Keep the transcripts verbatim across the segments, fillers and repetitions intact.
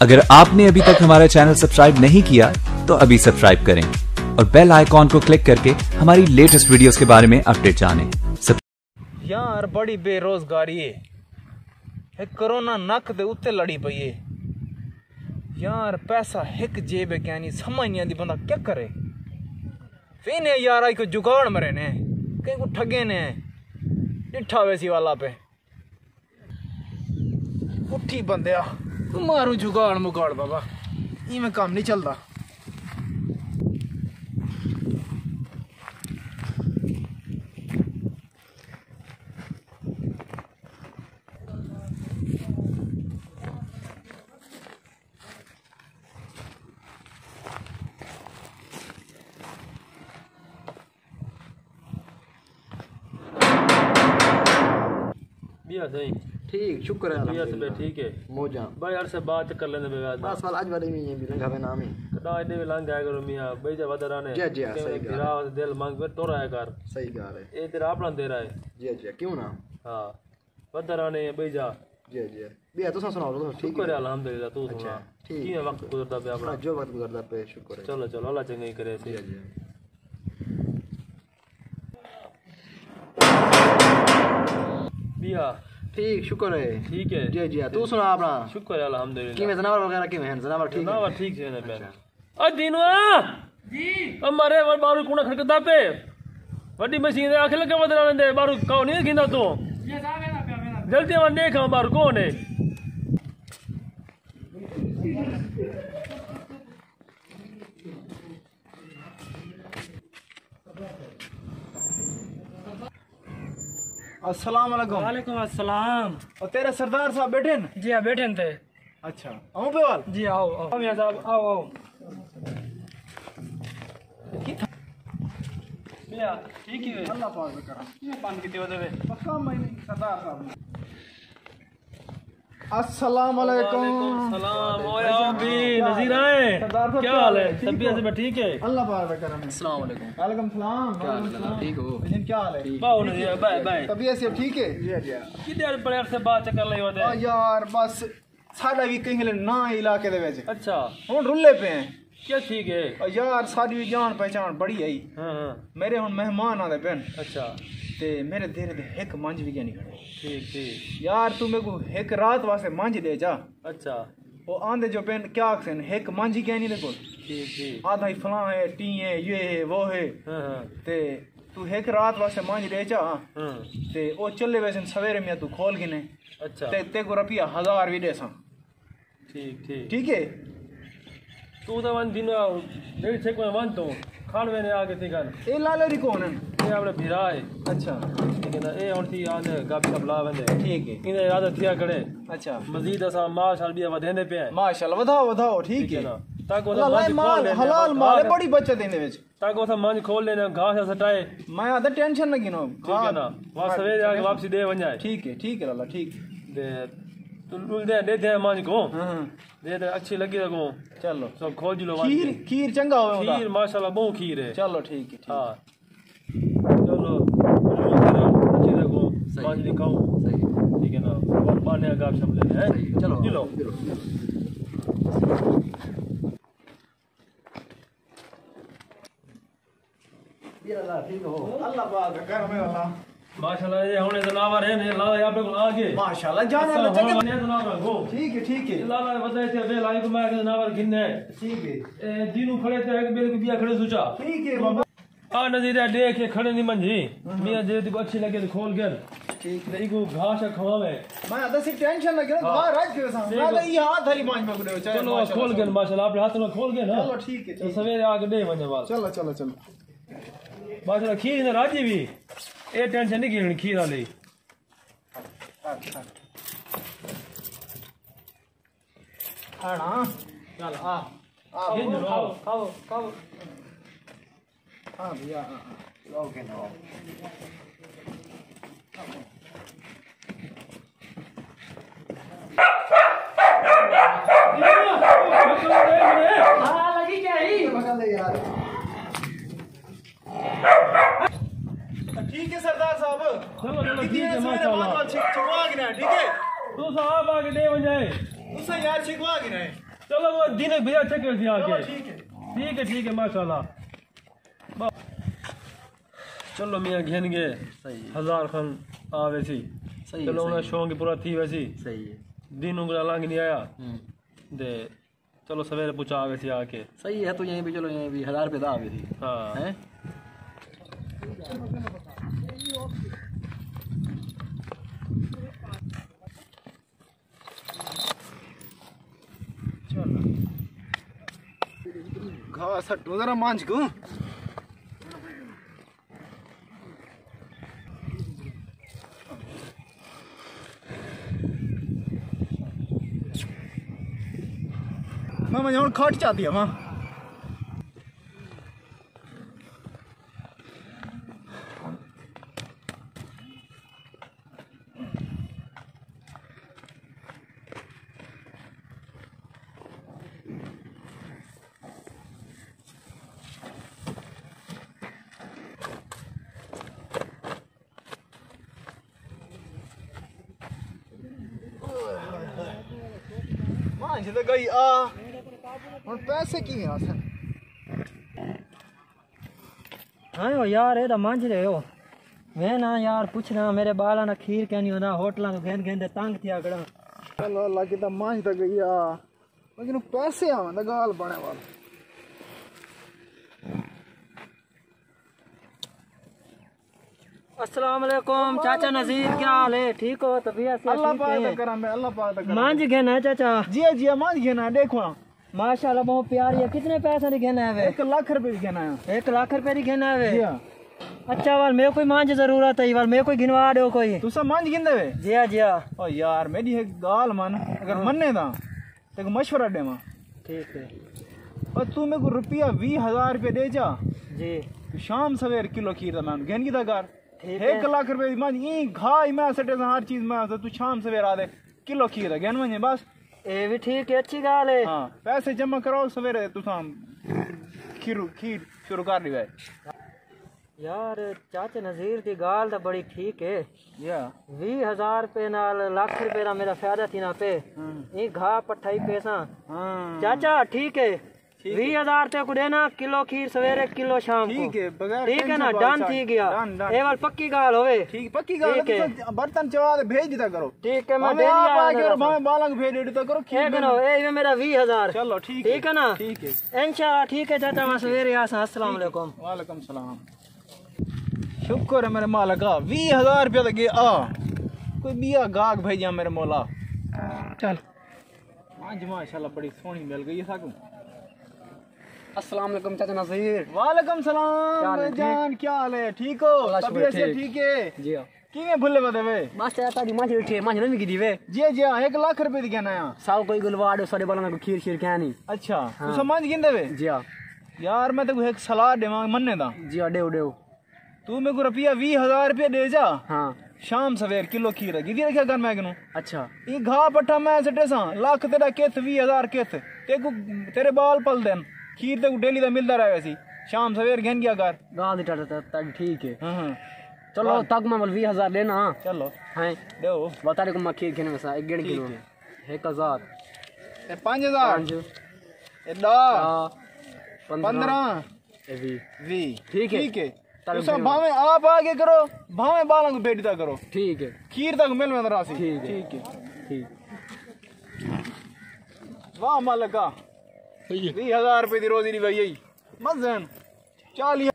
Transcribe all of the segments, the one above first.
اگر آپ نے ابھی تک ہمارا چینل سبسکرائب نہیں کیا تو ابھی سبسکرائب کریں اور بیل آئیکن کو کلک کر کے ہماری لیٹسٹ ویڈیوز کے بارے میں اپڈیٹ جانیں۔ سب- یار، بڑی بے روزگاری ہے۔ ہک کرونا نک دے اتے لڑی پئی ہے۔ یار، پیسہ ہک جیب ہے کینی، سمجھ نہیں آندی بندہ کیا کرے۔ وینے یار، آئی کوئی جگاڑ مرے نے، کہیں کو ٹھگے نے، ڈٹھا ویسی والا پہ۔ اٹھی بندیا، ماروں جگاڑ مگاڑ بابا، ایویں کم نہیں چلدا۔ ٻیا سائیں؟ ٹھیک، شکر ہے، طبیعت الحمدللہ۔ ٹھیک ہے؟ موجاں۔ بھائی، عرصے بعد چکر لیندے پئے وے۔ بس، ول اڄ وݙی مینہ بھی لنگھا وینا میں۔ کݙاں ایݙے وی لنگھ آیا کرو میاں، ٻئی جا ودھا رہنے۔ جی، جی، ہاں، صحیح ڳالھ ہے۔ بھرا دل منگ پئے ٹر آیا کر۔ صحیح ڳالھ ہے۔ اے تیرا اپݨا دیرا ہے۔ جی، جی، کیوں نہ؟ ہاں۔ ودھا رہنے ٻئی جا۔ جی، جی۔ ٻیا تساں سݨاؤ، تساں ٹھیک؟ شکر ہے، الحمدللہ، توں سݨا؟ ٹھیک۔ کیویں وقت گزردا پیا اپݨا؟ جو وقت گزردا پیا، شکر ہے۔ چلو، چلو، اللہ چنڳائی کرے سی۔ جی، جی۔ ٻیا؟ ٹھیک، شکر ہے۔ ٹھیک ہے؟ جی، جی، توں سݨا اپݨا؟ شکر ہے، الحمدللہ۔ کیویں زناور وغیرہ کیویں ہن؟ زناور ٹھیک ہن؟ زناور ٹھیک ہن پئے۔ اچھا۔ او دینو آ! جی۔ او مارے ول ٻاہروں کوڑا کھڑکدا پئے۔ وݙی مشین دے آکھے لڳا ودھا رہندے، ٻاہروں کاؤ نہیں گھندا توں۔ جی صاحب، وینا پیا، وینا پیا۔ جلدی ول ݙیکھ آ ٻاہر کون ہے۔ السلام علیکم۔ وعلیکم السلام۔ او تیرے سردار صاحب ٻیٹھن؟ جی ہاں، ٻیٹھن تے۔ اچھا، آؤں پہ وال؟ جی، آؤ، آؤ۔ آؤ میاں صاحب، آؤ، آؤ۔ کتھاں؟ میاں، ٹھیک ہی ہوئے؟ اللہ پاک دا کرم۔ کیوں بند کیتے ہوئے وے؟ پکا میں نہیں، سردار صاحب نے۔ السلام علیکم۔ وعلیکم السلام۔ اوئے آؤ بھی، نذیر آئے۔ سردار صاحب، کیا حال ہے؟ ٹھیک ہو؟ طبیعت میں ٹھیک ہے؟ اللہ پاک دا کرم ہے۔ السلام علیکم۔ وعلیکم السلام۔ کیا حال ہے؟ ٹھیک ہو؟ جی، کیا حال ہے؟ باؤ نذیر، بائے، بائے۔ طبیعت سے ٹھیک ہے؟ جی، جی۔ کتنے بڑے عرصے بعد چکر لئی ہوتے؟ آ یار، بس ساݙا وی کہیں لے نہ علاقے دے وچ۔ اچھا۔ ہݨ رلے پئے ہیں۔ کیا تھی ڳئے؟ او یار، ساݙی وی ڄاݨ پہچاݨ بڑی ہئی۔ ہاں، ہاں۔ میݙے ہݨ مہمان آندے پئن۔ اچھا۔ تے میݙے دیرے دے ہک منجھ وی کینی کھڑے۔ ٹھیک، ٹھیک۔ یار، توں میکوں ہک رات واسطے منجھ ݙے چا۔ اچھا۔ او آندے جو پئن، کیا آکھسن، ہک منجھ ہی کینی دے کول۔ ٹھیک، ٹھیک۔ آدھا ہی فلاں ہے، ٹیں ہے، یہ ہے، وہ ہے۔ ہاں، ہاں۔ تے توں ہک رات واسطے منجھ ݙے چا۔ ہاں۔ تے او چلے ویسن، سویرے میاں توں کھول گھنے۔ اچھا۔ تے تیکوں روپیہ ہزار وی ݙیساں۔ ٹھیک، ٹھیک۔ ٹھیک ہے؟ توں تاں ونڄ دن ݙیڑھ چھک ونڄ، ونڄ توں کھاݨ وینے آ کے تھی کن۔ اے لالے دی کون ہن؟ اے اپݨا بھرا ہے۔ اچھا۔ ٹھیک ہے نا؟ اے ہݨ تھی آندے گپ شپ لا ویندے۔ ٹھیک ہے۔ ایندا ارادہ تھیا کھڑے۔ اچھا۔ مزید اساں مال شال ٻیا ودھیندے پئے ہیں۔ ماشاءاللہ، ودھاؤ، ودھاؤ، ٹھیک ہے۔ ٹھیک ہے نا؟ تاکہ اللہ، اللہ مال، کھول ݙے، حلال مال ہے، بڑی بچت ایندے وچ۔ تاکہ اساں منجھ کھول ݙیندے، گھاس شاس ہٹائے۔ میں آہدا ٹینشن نہ گھنو۔ ٹھیک ہے نا؟ وا سویرے آ کے واپسی ݙے ونڄائے۔ ٹھیک ہے، ٹھیک ہے لالا، ٹھیک۔ تے توں ݙے، ݙے دے منجھ کوں۔ ہاں، ہاں۔ ݙے تے اچھی لڳی تاں کوں۔ چلو۔ سب کھول جلو ونڄ کھیر، کے۔ کھیر چنڳا ہووے اوندا۔ کھیر ماشاءاللہ ٻہوں کھیر ہے۔ چلو ٹھیک ہے، ٹھیک۔ ہاں۔ چلو، اچھی تاں کوں۔ صحیح۔ منجھ دی کھاؤں۔ صحیح۔ ٹھیک ہے نا؟ پانے گپ شپ لیندے ہیں۔ صحیح۔ چلو۔ چلو۔ چلو۔ یہ اللہ ٹھیک ہو۔ اللہ پاک کا کرم ہے اللہ۔ ماشاءاللہ، یہ ہن جناور ہے، یہ لالا آپ کو آ گئے۔ ماشاءاللہ، جانور اچھا، چنگے۔ ہن یہ جناور ہو۔ ٹھیک ہے، ٹھیک ہے۔ لالا ودے تے بے لائی کو میں جناور گھنے۔ ٹھیک ہے۔ اے دینوں کھڑے تے ایک بے کو بیا کھڑے سوچا۔ ٹھیک ہے بابا۔ آ نظیرہ ݙیکھ کے کھڑے نہیں منجھی۔ ہاں، ہاں۔ میاں جے تے کو اچھی لڳے تے کھول گھن۔ ٹھیک۔ تے ایکوں گھاہ شاہ کھواوے۔ میں آہدا سی ٹینشن نہ گھنو، ہاں۔ گھاہ رڄ کے ساں۔ میں تاں ایہا ہتھ آلی منجھ میں کھڑے ہو، چاہے۔ چلو، ماشاءاللہ۔ کھول گھن ماشاءاللہ، اپݨے ہتھ نال کھول گھن۔ چلو، ٹھیک ہے، تے چلو۔ سویرے آ کے ݙے ونڄے وال۔ چلو، چلو، چلو۔ ماشاءاللہ، کھیر نے راجی بھی۔ اے ٹینشن نہیں گھنݨی کھیر والی۔ ہاں۔ چل آ۔ آ، کھاؤ، کھاؤ، کھاؤ، کھاؤ۔ ہاں بھیا، ہاں، ہاں۔ لاؤ کے لاؤ۔ ہاں، لگی کیا ہی؟ پکڑ لے یار۔ ٹھیک ہے سردار صاحب۔ چلو، چلو، ٹھیک ہے، ٹھیک ہے، سویرے ماشاءاللہ۔ بعد چھک-، چھکوا گھنے، ٹھیک ہے؟ تساں آپ آ کے ݙے ونڄائے۔ تساں یار چھکوا گھنے۔ چلو، وہ دن بھیا چیک کر دیا آ کے۔ ٹھیک ہے، ٹھیک ہے، ماشاءاللہ۔ چلو میاں، گھن گئے۔ صحیح ہے۔ ہزار خان آ ویسی۔ صحیح ہے، چلو، انہاں صحیح ہے۔ شوق پورا تھی ویسی۔ صحیح ہے۔ دن انگلا لنگ نہیں آیا۔ ہوں۔ دے چلو، سویرے پہنچا ویسی آ کے۔ صحیح ہے، تو یہیں بھی، چلو، یہیں بھی ہزار روپے دا آ ویسی۔ ہاں۔ ہیں؟ گھا سٹو ذرا مانجھ کو۔ میں، میں ہن کھٹ چاتی ہاں۔ مانجھ تے گئی آ، ہن پیسے کیویں آسن؟ ہاں او یار، اے تاں مانجھ رہے ہو۔ میں نا یار پچھنا، میرے ٻالاں نا کھیر کینی ہوندا، ہوٹلاں توں گھن گھن تے تنگ تھیا کھڑا۔ چلو اللہ کیتا، مانجھ تے گئی آ، لیکن پیسے آون دا ڳالھ بݨے والا۔ السلام علیکم چاچا نذیر، کیا حال ہے؟ ٹھیک ہو؟ طبیعت صحت اللہ ٹھیک پاک دا ہے؟ کرم ہے، اللہ پاک دا کرم ہے۔ مانجھ گھن آئے چاچا؟ جی جی، مانجھ گھن آئے، ݙیکھو ہاں۔ ماشاءاللہ، بہت پیاری ہے۔ کتنے پیسے دی گھن آئے وے؟ ہک لکھ روپے دی گھن آیا۔ ہک لکھ روپے دی گھن آئے وے؟ جی ہاں۔ اچھا، ول میکوں کوئی مانجھ ضرورت ہے، ول میکوں کوئی گھنوا ݙیو کوئی۔ تساں مانجھ گھندے وے؟ جی ہاں، جی ہاں۔ او یار، میݙی ہک ڳالھ من، اگر ہاں۔ منے تاں تیکوں مشورہ ݙیواں۔ ٹھیک ہے۔ پر توں میکوں روپیہ ویہہ ہزار روپیہ ݙے چا۔ جی۔ توں شام سویر کلو کھیر دا میں گھن گھدا کر۔ ٹھیک ہے۔ ہک لکھ روپے دی مانجھ، ایں گھا ہی میں سٹے ساں، ہر چیز میں، توں شام سویر آ دے کلو کھیر دا گھن ونڄے بس۔ اے وی ٹھیک ہے، اچھی ڳالھ ہے۔ ہاں، پیسے جمع کراؤ، سویرے تساں کھیر، کھیر شروع کر ݙیوے۔ یار، چاچے نذیر دی ڳالھ تاں بڑی ٹھیک ہے۔ یا۔ ویہہ ہزار روپے نال لکھ روپے دا میݙا فائدہ تھینا پئے۔ ہاں۔ ایں گھا پٹھائی پیساں۔ ہاں۔ چاچا، ٹھیک ہے۔ ٹھیک ہے۔ ویہہ ہزار تیکوں ݙینا، کلو کھیر سویرے، کلو شام کو۔ ٹھیک ہے، بغیر ٹینشن والے۔ ٹھیک ہے نا؟ ڈن تھی ڳیا۔ ڈن، ڈن۔ اے ول پکی ڳالھ ہووے۔ ٹھیک، پکی ڳالھ ہے، ٹھیک ہے۔ تساں برتن چوا تے بھیج ݙتا کرو۔ ٹھیک ہے، میں بھاویں ڈیلی آپ آ آیا کے کرو، کراں۔ بھاویں ٻالاں کوں بھیج ݙتا کرو، کھیر اے گھنو، ݙینا۔ اے وی میݙا ویہہ ہزار۔ چلو، ٹھیک ہے۔ ٹھیک ہے نا؟ ٹھیک ہے۔ انشاءاللہ، ٹھیک ہے چاچا، میں سویرے آساں۔ السلام علیکم۔ وعلیکم السلام۔ شکر ہے میرے مالکا، ویہہ ہزار روپیہ تے ڳیا۔ کوئی ٻیا گاہک بھیجا میرے مولا۔ چل۔ مانجھ ماشاءاللہ بڑی سوہݨی مل ڳئی ہے ساکوں۔ السلام علیکم چاچا نذیر۔ وعلیکم السلام کیا حال ہے؟ بھائی جان، ٹھیک؟ کیا حال ہے؟ ٹھیک ہو؟ اللہ شکر، طبیعت سے ٹھیک۔ ٹھیک ہے؟ جی ہاں۔ کیویں بھلے ودے وے؟ بس چاچا، تہاݙی مانجھ ݙٹھی ہے، مانجھ نویں گھدی وے۔ جی جی ہاں، ہک لکھ روپے دی گھن آیا۔ ساؤ کوئی گھنوا ݙیو، ساݙے ٻالاں کوں کھیر شیر کینی۔ اچھا، ہاں۔ تساں مانجھ گھندے وے؟ جی ہاں۔ یار، میں تیکوں ہک صلاح ݙیواں، منے تاں؟ جی ہاں، ݙیو، ݙیو۔ توں میکوں روپیہ ویہہ ہزار روپیہ ݙے چا۔ ہاں۔ شام سویر کلو کھیر گھدی رکھیا کر میں کنوں۔ اچھا۔ ایں گھا پٹھا میں سٹے ساں، لکھ تیݙا کتھ، ویہہ ہزار کتھ۔ تیکوں، تیݙے ٻال پلدن۔ کھیر تیکوں ڈیلی دا ملدا رہ ویسی۔ شام سویر گھن ڳیا کر۔ ڳالھ تاں تیݙی ٹھیک ہے۔ ہاں، ہاں۔ چلو، ول۔ تاکوں میں ول ویہہ ہزار ݙینا۔ چلو۔ ہیں؟ ݙیو۔ ول تیݙے کوں میں کھیر گھن ویساں، ہک گھن ٹھیک گھنوں۔ ہے۔ ہک ہزار۔ اے پنج ہزار۔ پنج۔ اے ݙاہ۔ ݙاہ۔ پندرہ۔ پندرہ۔ اے ویہہ۔ ویہہ۔ ٹھیک ہے؟ ٹھیک ہے۔ تاکوں تساں بھاویں آپ آ کے کرو، بھاویں ٻالاں کوں بھیڄ ݙتا کرو۔ ٹھیک ہے۔ کھیر تاکوں مل ویندا راہسی۔ ٹھیک ہے۔ ٹھیک ہے۔ ٹھیک۔ واہ مالکا۔ صحیح ہے۔ ویہہ ہزار روپے دی روزی دی بھائی۔ مزن۔ چالیہہ۔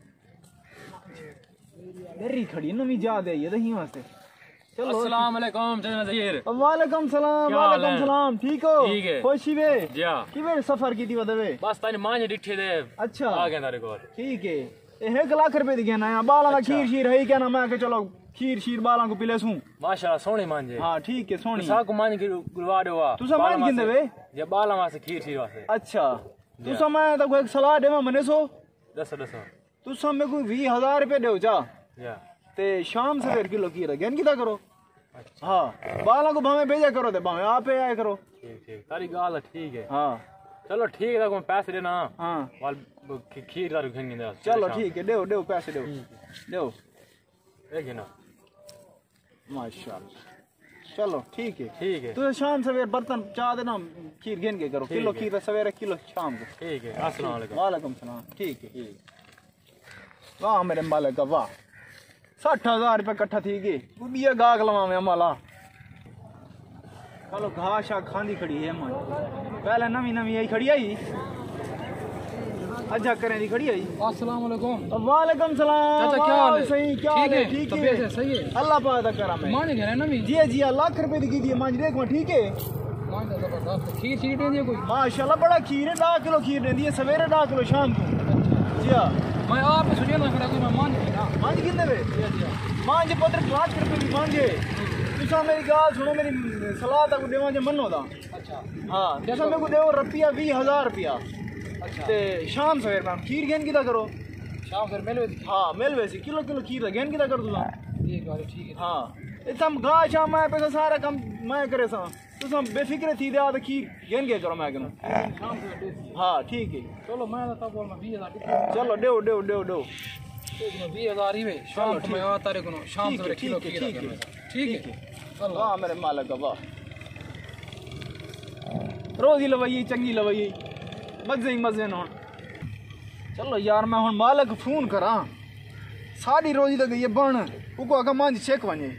ڈری کھڑی نویں جا دے آئی ہے، دہیں واسطے۔ چلو۔ السلام علیکم چاچا نذیر۔ وعلیکم السلام، کیا حال وعلیکم ہے؟ السلام، ٹھیک ہو؟ ٹھیک ہے۔ خوشی وے؟ جی ہاں۔ کیویں سفر کیتی ودے وے؟ بس تاں مانجھ ݙٹھے دے۔ اچھا۔ آ گئے تاݙے کول۔ ٹھیک ہے۔ اے ہک لکھ روپے دی گھن آیا، ٻالاں دا اچھا۔ کھیر شیر ہے کیا نا، میں کہ چلو کھیر شیر ٻالاں کوں پلے سوں۔ ماشاءاللہ، سوہݨی مانجھ ہے۔ ہاں، ٹھیک ہے، سوہݨی۔ ساکوں مانجھ گھنوا ݙیو آ۔ تساں مانجھ گھندے وے؟ جی، ٻالاں واسطے کھیر شیر واسطے۔ اچھا۔ جی۔ تساں، میں تاکوں ہک صلاح ݙیواں، منے سو؟ ݙسو، ݙسو۔ تساں میکوں ویہہ ہزار روپے ݙیو چا۔ یا۔ تے شام سویر کلو کھیر گھن گھدا کرو۔ اچھا۔ ہاں۔ ٻالاں کوں بھاویں بھیڄا کرو تے بھاویں آپ آیا کرو۔ ٹھیک، ٹھیک۔ تیݙی ڳالھ ٹھیک ہے۔ ہاں۔ چلو ٹھیک ہے، تاکوں پیسے ݙینا۔ ہاں۔ ول کھی-، کھیر تاکوں گھن گھدا۔ چلو ٹھیک ہے، ݙیو، ݙیو پیسے ݙیو۔ ٹھیک ہے۔ ݙیو۔ اے گھنو۔ ماشاءاللہ۔ چلو، ٹھیک ہے۔ ٹھیک ہے۔ تو شام سویر برتن چا دے نا، کھیر گھن کے کرو۔ ٹھیک کلو ہے۔ کھیر سویرے، کلو شام کو۔ ٹھیک ہے۔ السلام علیکم۔ وعلیکم السلام۔ ٹھیک ہے۔ ٹھیک۔ واہ میرے مالک، واہ۔ سٹھ ہزار روپے کٹھا تھی گئے۔ کوئی ٻیا گاہک لواویں مالا۔ چلو، گھا شا کھاندی کھڑی ہے ماں۔ پہلے نویں نویں آئی کھڑی آئی۔ اجھا کریں دی کھڑی آئی۔ السلام علیکم۔ وعلیکم السلام۔ چاچا، کیا حال ہے؟ صحیح، کیا حال ہے؟ ٹھیک ہے؟ ٹھیک ہے۔ طبیعت ہے؟ صحیح ہے؟ اللہ پاک دا کرم ہے۔ مانجھ گھن ہے نویں؟ جی، جی، لاکھ روپے دی کیتی ہے مانجھ، ݙیکھ میں، ٹھیک ہے؟ مانجھ دا زبردست ہے۔ کھیر شیر ݙیندی ہے کوئی؟ ماشاءاللہ، بڑا کھیر ہے، ݙاہ کلو کھیر ݙیندی ہے، سویرے ݙاہ کلو، شام کو۔ جی ہاں۔ میں آپ سوچیا نہ کھڑا کہ میں مانجھ گھناں۔ مانجھ گھندے وے؟ جی، جی۔ مانجھ پتر لاکھ روپے دی مانجھ ہے۔ تساں میری ڳالھ سݨو، میری صلاح تاکوں ݙیواں جے منو تاں۔ اچھا۔ ہاں، تساں میکوں ݙیو روپیہ ویہہ ہزار روپیہ۔ اچھا۔ تے شام سویر میں کھیر گھن کیتا کرو۔ شام سویر مل ویسی؟ ہاں، مل ویسی۔ کلو کلو کھیر دا گھن کیتا کرو تساں۔ ٹھیک ہے، ٹھیک ہے۔ ہاں۔ اتھاں گاہ شام میں پیسہ سارا کم میں کریساں۔ تساں بے فکر تھی ݙے آ تے کھیر گھن کے کرو میں کنوں۔ شام سویر ݙیسی۔ ہاں، ٹھیک ہے۔ چلو، میں تاں بول میں ویہہ ہزار ݙتے۔ چلو، ݙیو، ݙیو، ݙیو، ݙیو۔ ٹھیک ہے، ویہہ ہزار ہی وے۔ شام چلو، کو میں ٹھیک۔ آ تارے کنوں، شام ٹھیک ہے، سویر کلو ٹھیک ہے، کھیر ٹھیک ہے۔ ٹھیک ہے۔ ٹھیک ہے۔ اللہ۔ واہ میرے مالک، واہ۔ روزی لوائی، چنگی لوائی، مزے ہی مزے ہن۔ چلو یار، میں ہن مالک فون کراں، ساݙی روزی تاں ڳئی ہے بݨ، اوکوں آکھاں مانجھ چھک ونڄے۔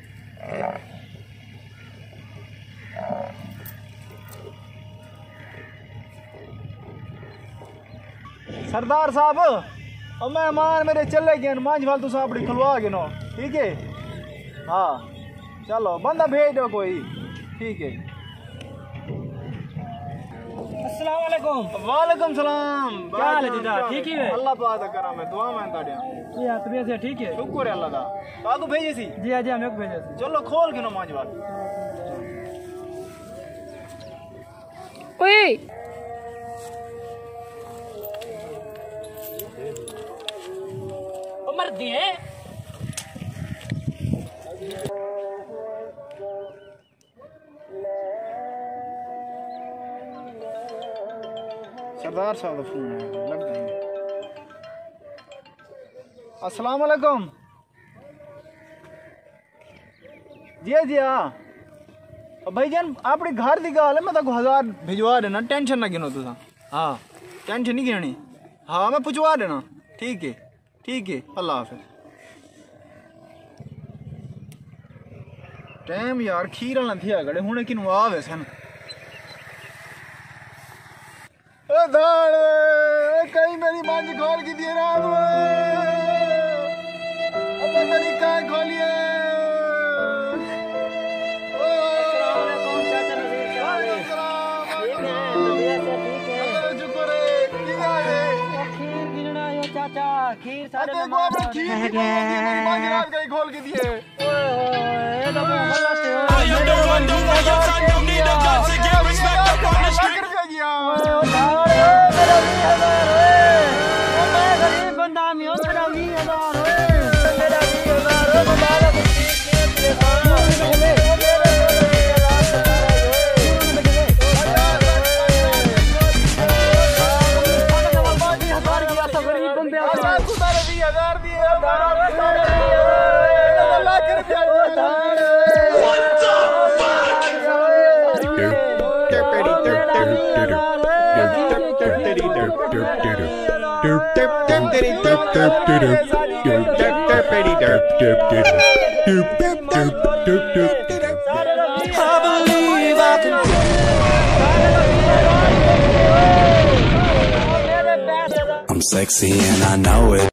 سردار صاحب، او مہمان میݙے چلے ڳئن، مانجھ ول تساں اپݨی کھلوا گھنو، ٹھیک ہے؟ ہاں، چلو، بندہ بھیج ݙیو کوئی، ٹھیک ہے۔ السلام علیکم۔ وعلیکم السلام۔ کیا حال ہے جی؟ ٹھیک ہی ہے؟ اللہ پاک دا کرم ہے، دعا میں تہاݙیاں۔ کیا طبیعت ہے؟ ٹھیک ہے؟ شکر ہے اللہ دا۔ تہاکوں بھیجے سی؟ جی ہاں، جی ہاں، میکوں بھیجے سی۔ چلو، کھول گھنو مانجھ ول۔ اوئے۔ او مردیں۔ سردار صاحب دا فون ہے، لڳدا ہے۔ السلام علیکم۔ جی، جی، ہاں۔ او بھائی جان، اپݨے گھر دی ڳالھ ہے، میں تہاکوں ہزار بھجوا ݙینا، ٹینشن نہ گھنو تساں۔ ہاں، ٹینشن نہیں گھنݨی۔ ہاں، میں پہنچوا ݙینا۔ ٹھیک ہے، ٹھیک ہے، اللہ حافظ۔ ٹائم یار کھیر والا تھیا کھڑے، ہݨ کنوں آ ویسن۔ اے دھاڑ، اے کہیں میری مانجھ کھول گھدی ہے رات وے۔ اے میری کائیں کھولی ہے۔ السلام علیکم چاچا نذیر، کیا حال ہے؟ وعلیکم السلام۔ ٹھیک ہے، طبیعت ہے، ٹھیک ہے؟ اللہ دا شکر ہے۔ کیویں آئے؟ کھیر گھنݨ آئے ہو چاچا، کھیر ساݙے اتے نال۔ کھیر دی میری مانجھ رات کہیں کھول گھدی ہے۔ اوئے ہوئے، اے تاں بہت غلط ہے۔ I am the one, the one, your time, you need a gun to get respect up on the street. میں غریب بندہ، میرا ویہہ ہزار ہوئے۔ میرا ویہہ ہزار ہوئے، مبارک۔ غریب بندے آ۔ I believe I can I'm sexy and I know it.